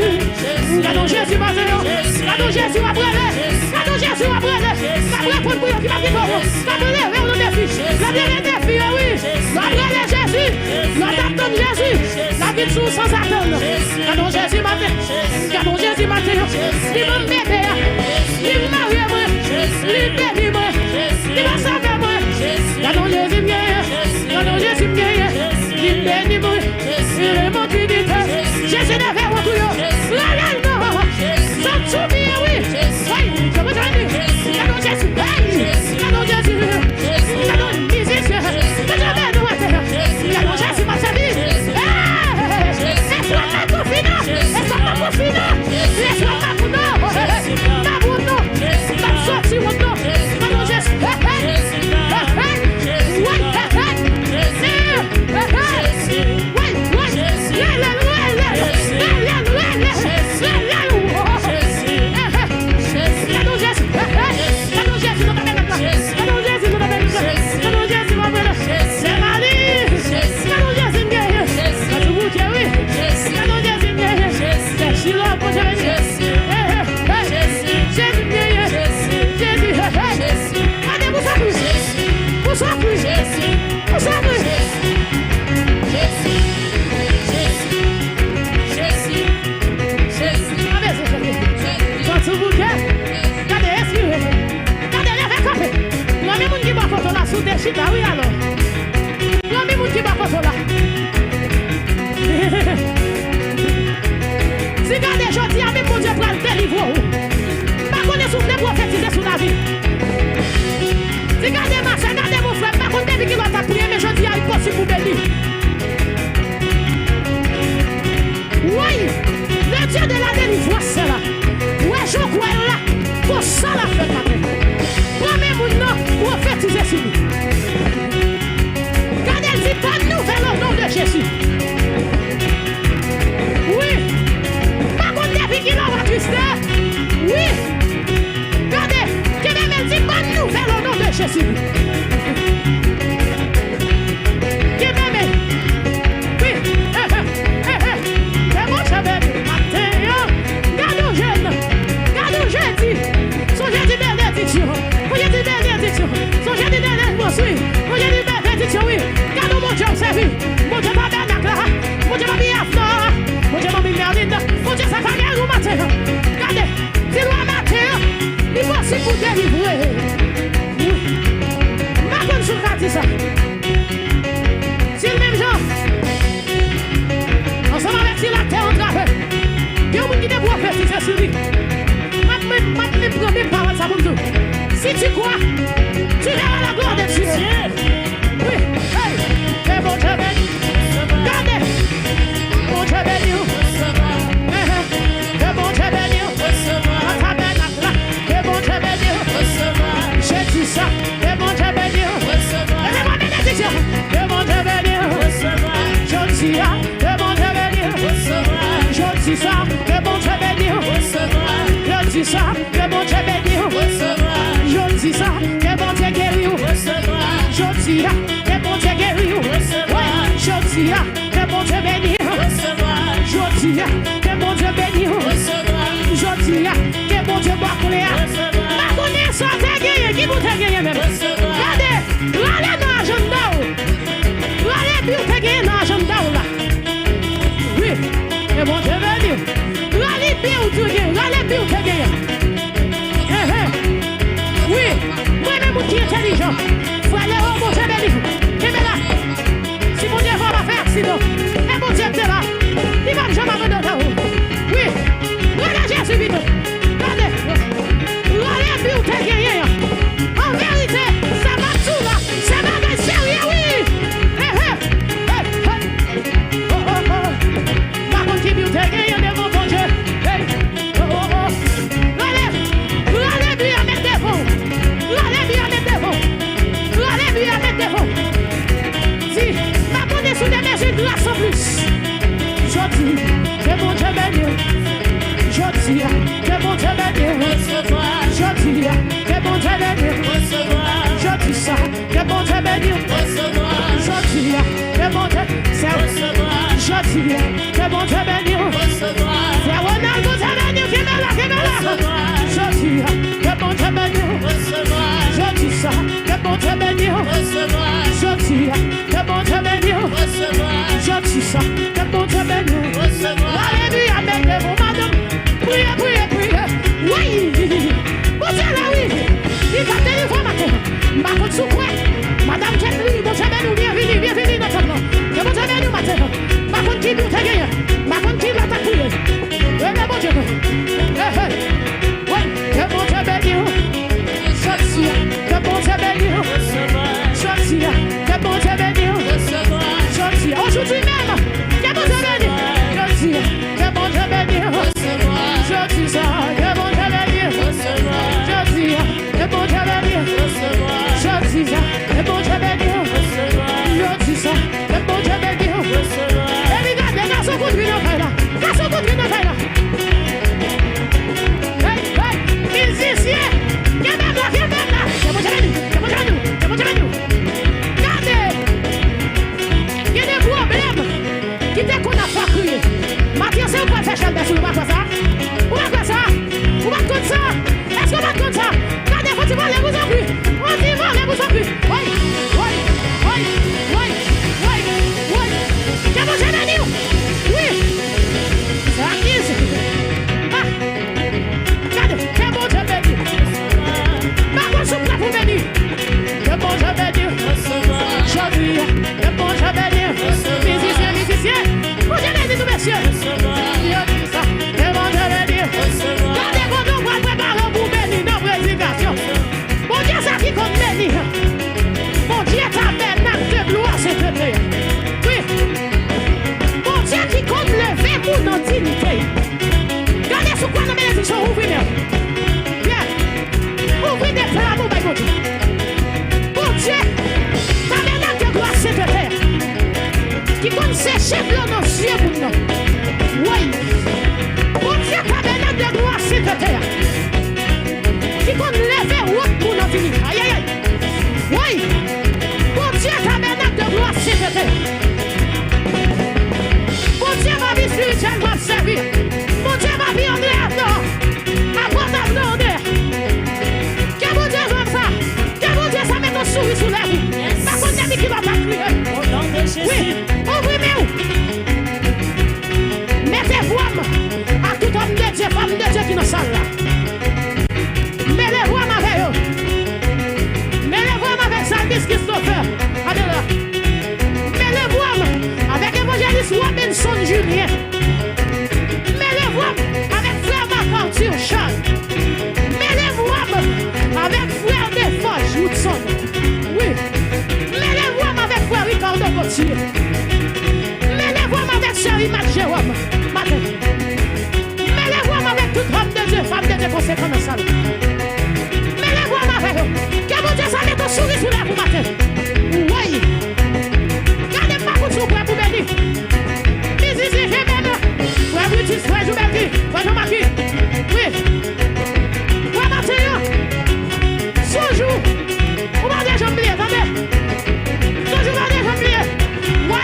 Gadon Jezi maten an. Gadon Jezi w ap rele. Gadon Jezi w ap rele. K ap reponn priyè w ki p ap kite w. K ap leve w nan defi. L ap leve defi yo, wi. L ap rele Jezi. L ap tann Jezi. L ap vin sou w sanzatann. Gadon Jezi maten. Gadon Jezi maten an. Li ban m bebe a. Li marye mwen. Li beni mwen. Li pase avè mwen. Gadon Jezi m genyen. Gadon Jezi m genyen. Li beni mwen. Jezi leve w tou yo. Rele l non. Zòt sou pye, wi. Wi, ke Bondye beni. Gadon Jezi. Hey. Gadon Jezi. Gadon mizisyen. Bondye beni w maten an. Gadon Jezi m ap sèvi. Hey. Espwa pa pou fini. Espwa pa pou fini. Espwa pa pou non. Pa pou non. Pa soti wont non. Gadon Jezi. Hey, hey. Hey, hey. Wi, hey, hey. Hey, hey. Wi, wi. Rele l, rele l. Rele l, rele l. Rele l. Gadon Jezi. Gadon Jezi nan tabènak la. Gadon Jezi nan tabènak la. Gadon Jezi nan tabènak la. Sè Mali. Gadon Jezi m genyen. Gadon Bondye, wi. Gadon Jezi m genyen. Sè Chilo, Bondye beni. Hey, hey, hey. Jezi m genyen. Jezi, hey, hey. Gade pou sa kri. Pou sa kri. Pou sa kri. Jezi, Jezi, Jezi, Jezi. Pa bezwen chante. Jezi. Gade, respire. Gade, leve kanpe. Pran men moun ki bò kote w la, si w te chita, wi, alò. Pran men moun ki bò kote w la. Di gade, jodi a menm Bondye pral delivre w. M pa konnen si w vle pwofetize sou lavi. Di gade, ma sè, gade, mon frè, m pa konn depi kilè w t ap priye, men jodi a, li posib pou beni. Wi, le Dieu de la délivrance se la. Wè, jan w kwè l la, konsa l ap fèt maten. Pran men moun nan, pwofetize sou li. Gade l di, bonne nouvelle au nom de Jésus. Wi. Pa konn depi kilè w atriste. Wi. Gade, kenbe men l di, bonne nouvelle au nom de Jésus. Kenbe men. Wi. He, he, he, he. Ke Bondye beni maten an. Gade yon jedi. Gade yon jedi. Se yon jedi benediksyon. Yon jedi benediksyon. Se yon jedi delivrans, wi. Yon jedi benediksyon, wi. Gade yon Bondye w sèvi. Bondye tabènak la. Bondye manmi Afnan. Bondye manmi Merlin. Bondye sa ka geri w maten an. Gade. Di lwa maten an. Li posib pou delivre. Wi. M pa konn si w ka di sa. Si l menm jan. Tu crois? Tu verras la gloire de Dieu. Oui. Hey. Ke Bondye beni. Gade. Bondye beni w. Ehe. Ke Bondye beni w. Nan tabènak la. Ke Bondye beni w. Je di sa. Ke Bondye beni w. Resevwa benediksyon. Ke Bondye beni w. Jodi a. Ke Bondye beni w. Jodi sa. Ke Bondye beni w. Jodi sa. Ke Bondye beni w. Jodi sa, ke Bondye geri w. Jodi a, ke Bondye geri w. Wi, jodi a, ke Bondye beni w. Jodi a, ke Bondye beni w. Jodi a, ke Bondye ba w kle a. M pa konnen sa w te genyen, ki pou w te genyen menm. Gade, rale nan ajanda w. Rale bi w te genyen nan ajanda w la. Wi, ke Bondye beni w. Rale bi w te genyen, rale bi w te genyen. Ehe. Wi, mwen menm moun ki entèlijan. Frè Leo, Bondye beni w. Kenbe la. Si Bondye fè w pa fè aksidan. E Bondye te la. Li p ap janm abandone w. Wi. Rele Jezi pito. Gade. Rale bi w te genyen an. An verite, sa m ap di w la, se bagay serye, wi. Ehe. Hey, hey. Oh, oh, oh. M pa konn ki bi w te genyen devan Bondye. Hey. Oh, oh, oh. Rale, rale bi a met devan w. Rale bi a met devan w. Rale bi a met devan w. Di, m ap mande sou de mezi gras anplis. Jodi, ke Bondye beni w. Jodi a, ke Bondye beni w. Jodi a, ke Bondye beni w. Jodi sa, ke Bondye beni w. Jodi a, ke Bondye, sè, jodi a, ke Bondye beni w. Sè Ronald, Bondye beni w, kenbe la, kenbe la. Jodi a, ke Bondye beni w. Jodi sa, ke Bondye beni w. Jodi a, ke Bondye beni w. Jodi sa, ke Bondye beni w. Alelouya, men devan madanm. Priye, priye, priye. Wi. Bondye la, wi. Li ka delivre maten. M pa konn si w kwè. Madanm Ketly, Bondye beni w. Byenvini, byenvini nan tanp lan. Ke Bondye beni w maten. M pa konn ki bi w te genyen. M pa konn ki lè w t ap priye. Rele Bondye non. Hey, hey. Wi, ke Bondye beni w. Jodi a, ke Bondye beni w. Jodi a, ke Bondye beni w. Jodi a, aujourd'hui même, ke Bondye beni w. Jodi a, ke Bondye beni w. Jodi sa, ke Bondye beni w. Jodi a, ke Bondye beni w. Jodi sa, ke Bondye beni w. Jodi sa, ke Bondye beni w. Epi gade, gason kout vin nan kay la. Gason kout vin nan kay la. Hey, hey, mizisyen, kenbe m la, kenbe m la. Ke Bondye beni w, ke Bondye beni w, ke Bondye beni w. Gade, gen de pwoblèm ki te konn ap fè w kriye. Maten an, se ou k pral fè chèlbè sou li, ou pa kwè sa? Ou pa kwè sa? Ou pa t konn sa? Èske w pa t konn sa? Gade, fò ti vole pou zanmi. Fò ti vole pou zanmi. Woy, woy, woy, woy, woy, woy. Ke Bondye beni w. Wi. Sa ki se? Ah. Gade, ke Bondye beni w. Pa konn si w prè pou beni. Ke Bondye beni w. Jodi a, ke Bondye beni w. Mizisyen, mizisyen. Bondye beni nou, mesye. Yo di sa, ke Bondye beni w. Gade, Bondye pral prepare w pou beni nan predikasyon. Bondye sa ki konn beni. Bondye tabènak de glwa sentete. Wi. Bondye ki konn leve moun an diyite. Gade si w kwè nan benediksyon, ouvri men w. Pyè, ouvri de fè a pou bay Bondye. Bondye, tabènak de glwa sentete a, ki konn seche dlo nan zye moun nan. Woy. Bondye, tabènak de glwa sentete a, ki konn leve wòt moun an vini. Ayayay. Woy. Bondye, tabènak de glwa sentete a. Bondye, papi espirityèl m ap sèvi. Bondye, papi André Arnaud. Apot Arnaud André. Ke Bondye jwenn sa. Ke Bondye sa met yon souri sou lèv ou. Pa konn depi kilè w t ap kriye. Wi, ouvri men w. Mete vwa m ak tout òm de Dye, fanm de Dye ki nan sal la. Mele vwa m avè yo. Mele vwa m avèk Salmis Christopher. Gade la. Mele vwa m avèk evanjelis Robinson Julien. Mele vwa m avèk frè Marc Arthur Charles. Mele vwa m avèk frè Mele vwa m avèk sè Imad Jewòm maten. Mele vwa m avèk tout òm de Dye, fanm de Dye konsekan nan sal. Mele vwa m avè yo. Ke Bondye sa mete yon souri sou lèv ou maten. Woy! Gade m pa konn si w prè pou beni. Mizisyen Jebèn, frè Brutus, frè Joubèdi, frè Jean Marky. Wi. Frè Matenyan. Sonjou. Ou pa dejan bliye, tande. Sonjou pa dejan bliye. Wè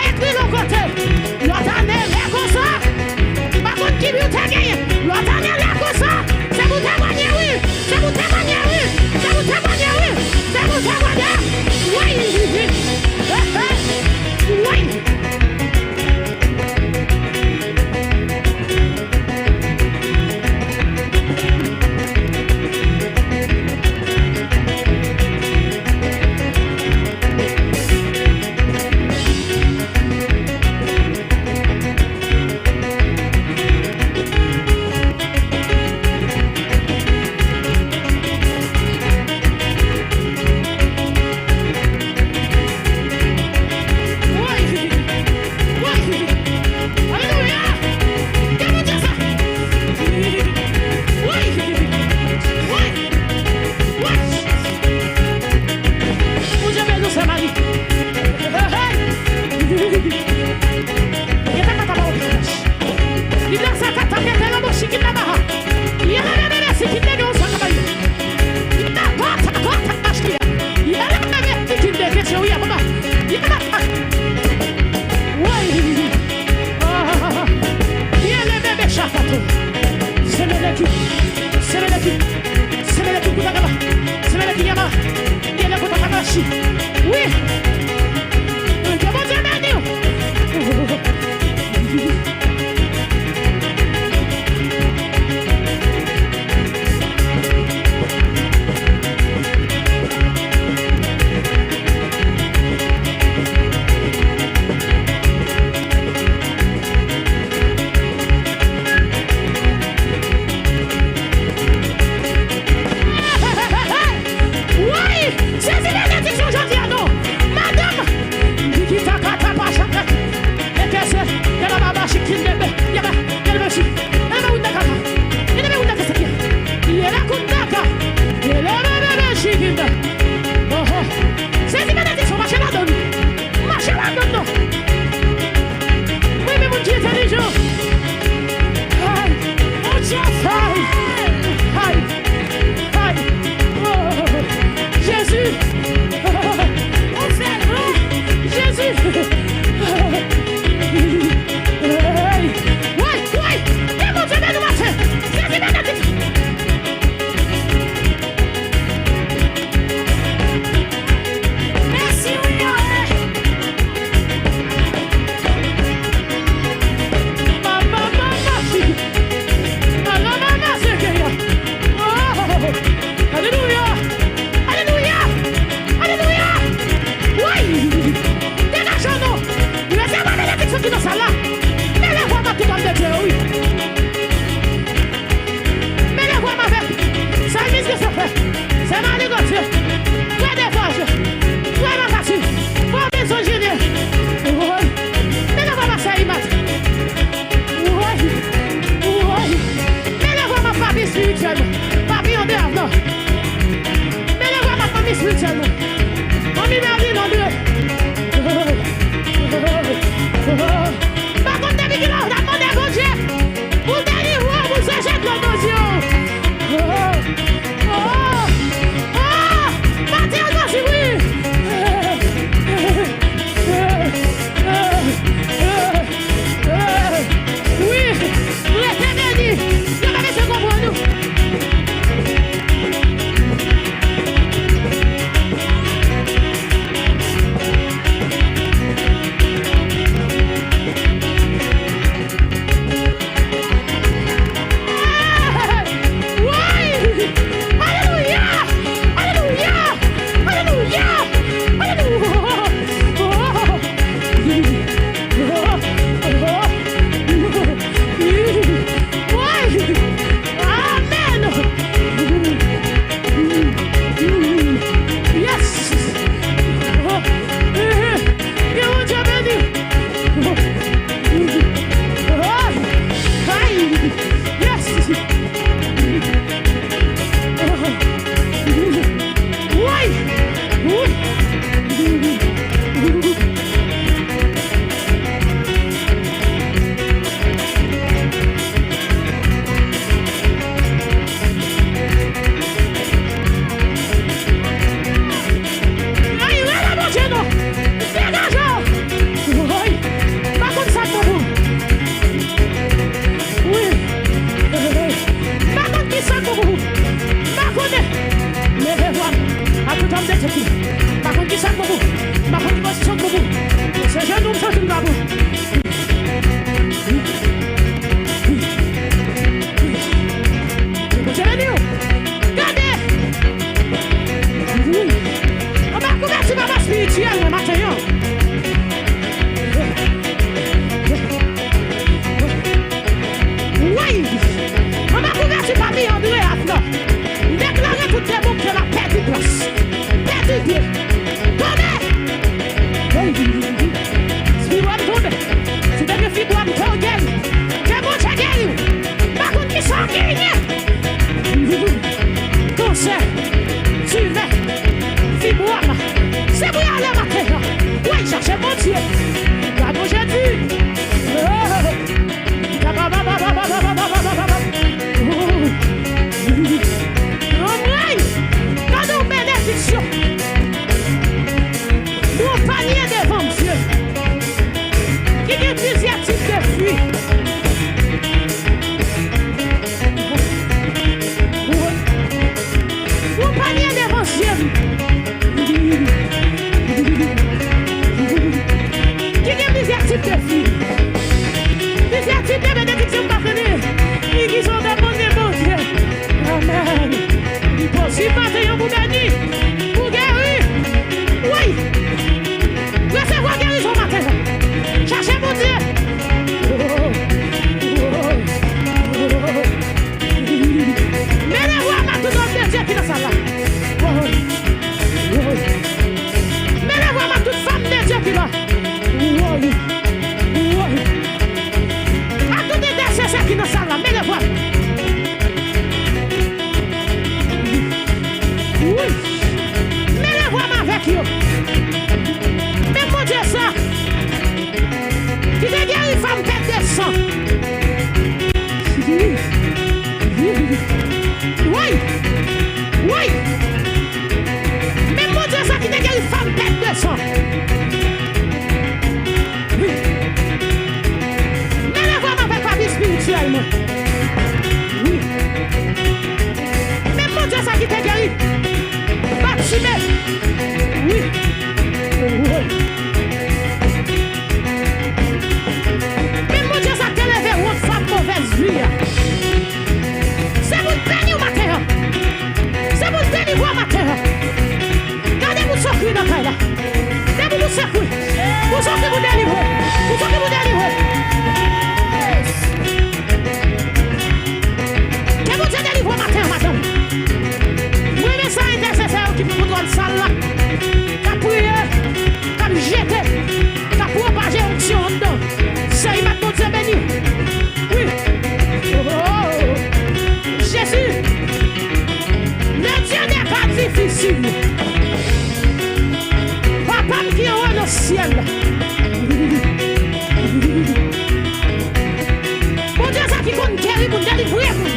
Bondye sa ki konn geri moun, delivre moun.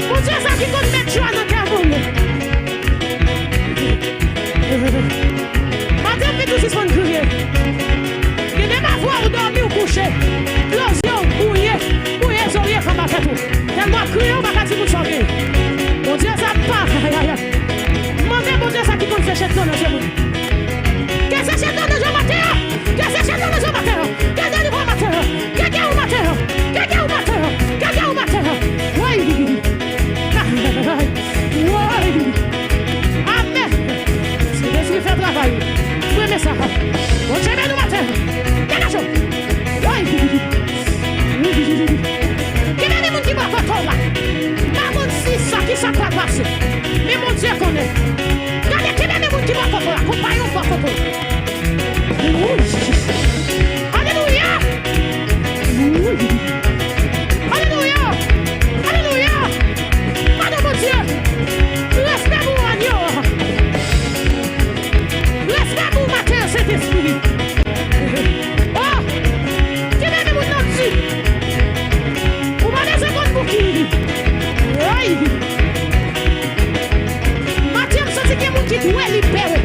Bondye sa ki konn met jwa nan kè moun. Maten m vin tou sispann kriye. Gen de pafwa ou dòmi, ou kouche. Ploze w, ou ye, ou ye, zo w ye, kòman fèt ou. Tèlman w ap kriye, ou pa ka di moun sa w gen. Bondye sa pa, ay, ay, ay. Mande Bondye sa ki konn seche dlo nan je moun. Ke seche dlo nan je w maten an. Ke seche dlo nan je w maten an. Ke delivre w maten an. Ke geri w maten an. Ke geri w maten an. Ke geri w maten an. Woy. Woy. Amèn. Sentespri fè travay ou. Mwen renmen sa. Bondye beni w maten an. Degaje w. Woy. Kenbe men moun ki bò kote w la. M pa konn si sa, ki sa k pral pase. Men Bondye konnen. Gade, kenbe men moun ki bò kote w la. Konpayon bò kote w la. Alelouya! Alelouya! Alelouya! Padon Bondye! Respè pou ou, Agno! Respè pou ou, maten an, Sentespri! Oh! Kenbe men moun nan di. Ou pa bezwen konn pou ki. Woy! Maten an, m santi gen moun ki dwe libere.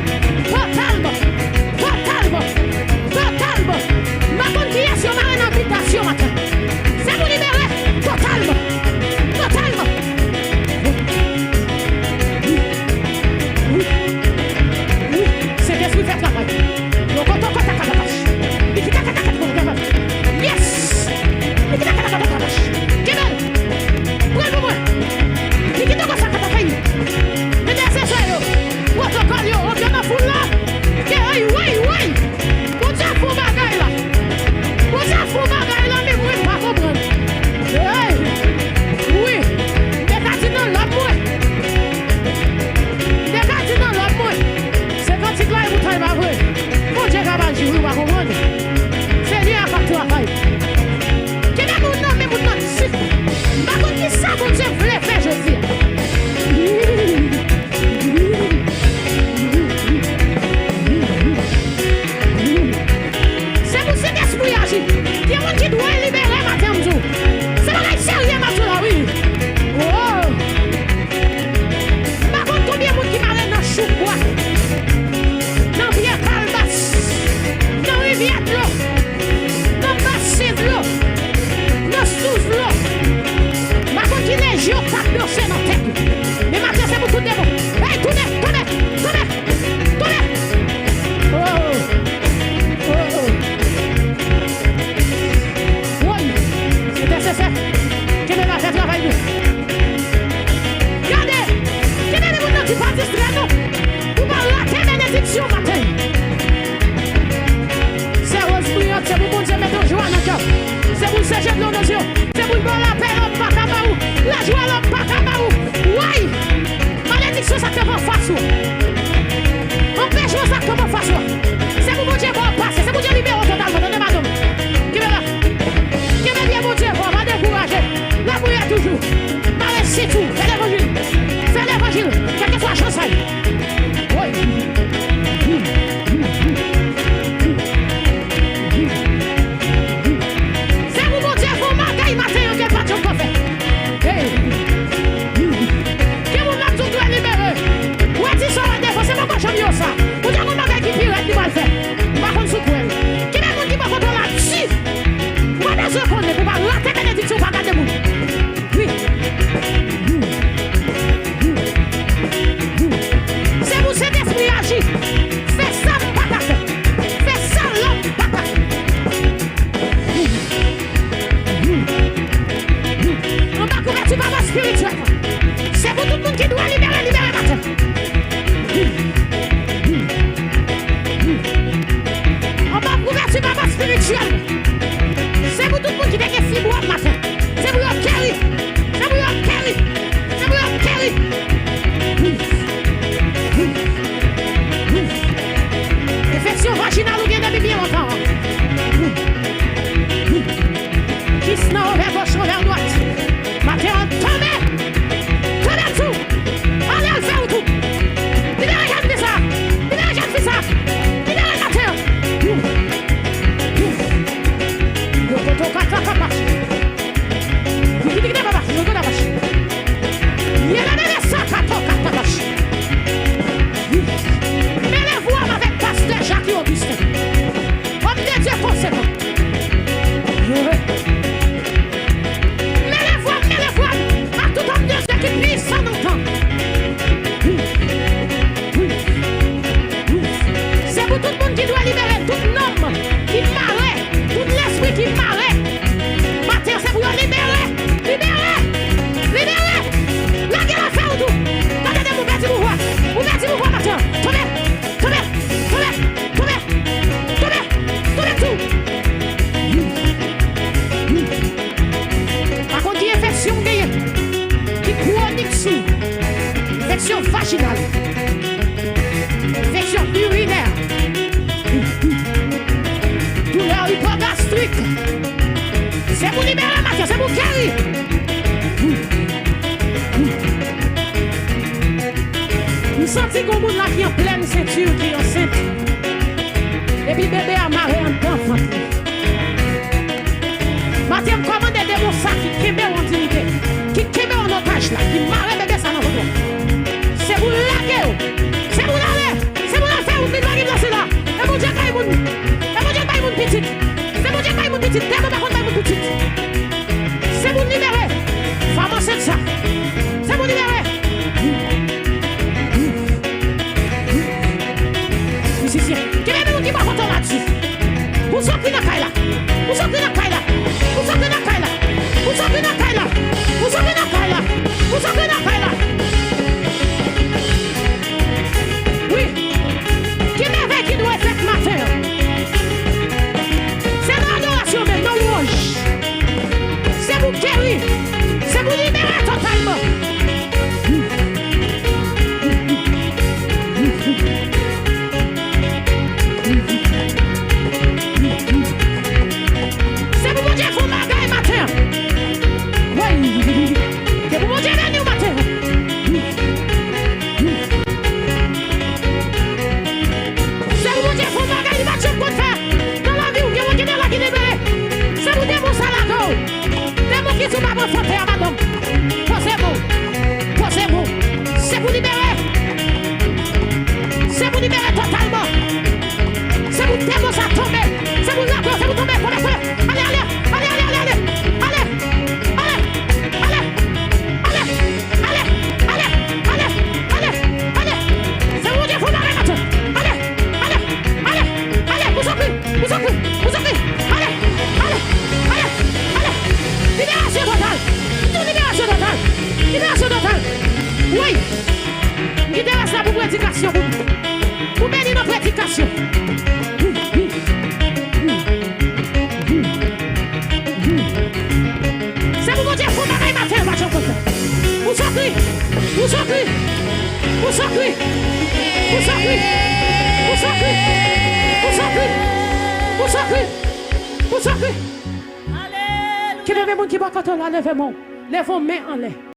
Totalman. Totalman. Totalman. M pa konn kiyès yo mare nan bitasyon maten. Se pou libere. Totalman. Totalman. Wi. Wi. Wi. Sentespri fè travay. Yo koto kota katapach. Li ki ta katapach. Yes. Li ki ta katapach. Kenbe l. Pran l pou mwen. Li ki ta konsa katapach. Entèsesè yo. Pwotokòl yo. Antre nan foul la. Ke, ay, woy, woy. Bondye fè yon bagay la. Bondye fè yon bagay la, men mwen pa konprann. Hey! Wi, m te ka di nan lòm mwen. M te ka di nan lòm mwen. Se kantik la e bouton pa vre. Bondye ka pa jwi, ou pa konprann. Senyè a k ap travay. Kenbe moun nan, men moun nan di. M pa konn ki sa Bondye vle fè jodi a. Se pou Sentespri aji. Gen moun ki dwe libere maten an, m di w. Se bagay serye m ap di w la, wi. Oh! M pa konn konbyen moun ki mare nan chouk bwa, nan pye kalbas, nan rivyè dlo, nan basen dlo, nan sous dlo. M pa konn ki lejyon k ap danse nan tèt ou. Men maten se pou tout de bon. Hey, tounen, tounen, tounen, tounen. Oh, oh, oh. Woy, entèsesè, kenbe la, fè travay nou. Gade, kenbe moun nan di pa distrè nou. Ou pa rate benediksyon maten. Sè Rose Brillant, se pou Bondye mete jwa nan kè w. Se pou l seche dlo nan zye w. Se pou l ba w lapè lòm pa ka ba ou. Lajwa lòm pa ka ba ou. Woy! Malediksyon sa k kanpe anfas ou. Anpechman sa k kanpe anfas ou. Se pou Bondye ba w pase. Se Bondye libere w totalman. Tande madanm. Kenbe la. Kenbe pye Bondye fò. Pa dekouraje. Lapriyè toujou. Mare sent ou. Fè levanjil. Fè levanjil. Kèlkeswa jan sa ye. Woy. Se pou Bondye fè yon bagay maten an ke l pa t janm ko fè. Hey! Gen moun k ap di w dwe libere. Ou wè ti sa w wè devan, se poko janm yo sa. Ou te konn bagay ki pi rèd li pral fè. Ou pa konn si w kwè l. Gen de moun ki poko konn la di. Ou pa bezwen konnen pou w pa rate benediksyon, ou pa gade moun. Wi. Se pou Sentespri aji. Fè sa m pa ka fè. Fè sa lòm pa ka fè. Anba kouvèti papa espirityèl. Se pou tout moun ki dwe libere, libere maten. Anba kouvèti papa espirityèl. Se pou tout moun ki te gen fibwòm maten. Se pou yo geri. Se pou yo geri. Se pou yo geri. Enfeksyon vajinal ou gen depi byen lontan an. Kis nan ovè gòch, ovè dwat. Maten an, tonbe! Tonbe sou! Ale al fè wout ou! Libere jèn fi sa! Libere jèn fi sa! Libere l maten an! Li dwe libere tout nanm ki mare, tout lespri ki mare. Maten an, se pou yo libere, libere, libere. Lage l afè w tou. Gade de moun pèdi pouvwa. Ou pèdi pouvwa maten an. Tonbe, tonbe, tonbe, tonbe, tonbe, tonbe tou. Pa konn ki enfeksyon w genyen, ki kwonik sou, enfeksyon vajinal, enfeksyon irinè, doulè ipogastrik. Se pou libere maten, se pou geri. M santi gon moun la ki an plèn senti, ki ansent. Epi bebe a mare anndan vant li. Maten an, m kòmande demon sa ki kenbe w an dignite, ki kenbe w an otaj la, ki mare bebe sa nan vant ou. Se pou lage w. Se pou l ale. Se pou l al fè wout li, lage l nan sila. E Bondye k bay moun. E Bondye k bay moun pitit. Se Bondye k bay moun pitit. Demon pa konn bay moun pitit. Se pou libere. Fanm ansent sa. Se pou libere. Mizisyen. Kenbe moun ki bò kote w la di. Pou sòti nan kay la. Pou sòti nan kay la. Pou sòti nan kay la. Pou sòti nan kay la. Pou sòti nan kay la. Pou sòti nan kay la. Wi. Ki mèvèy ki dwe fèt maten an? Se nan adorasyon menm, nan lwanj. Se pou geri. Se pou libere totalman. Se pou Bondye fè yon bagay maten an. Wi. Se pou Bondye beni w maten an. Se pou Bondye fè yon bagay li pa t janm konn fè nan lavi w. Gen moun ki te la ki libere. Se pou demon sa lage w. Demon ki di w pa pran fòtè a, madanm. Poze mo. Poze mo. Se pou libere. Se pou libere totalman. Se pou demon sa tonbe. Se pou lage w. Se pou tonbe, tonbe, tonbe. Ale, ale, ale, ale, ale, ale. Ale, ale, ale, ale. Ale, ale, ale, ale, ale, ale. Se Bondye fè yon bagay maten. Ale, ale, ale, ale. Pou sòti, pou sòti, pou sòti. Ale, ale, ale, ale. Liberasyon total. M di w liberasyon total. Liberasyon total. Wi. M kite rès la pou predikasyon, pou, pou beni nan predikasyon. Se pou Bondye fè yon bagay maten an, pa janm konn fè. Pou sòti, pou sòti, pou sòti, pou sòti, pou sòti, pou sòti, pou sòti, pou sòti. Alelouya. Kenbe men moun ki bò kote w la, leve men w. Leve yon men anlè.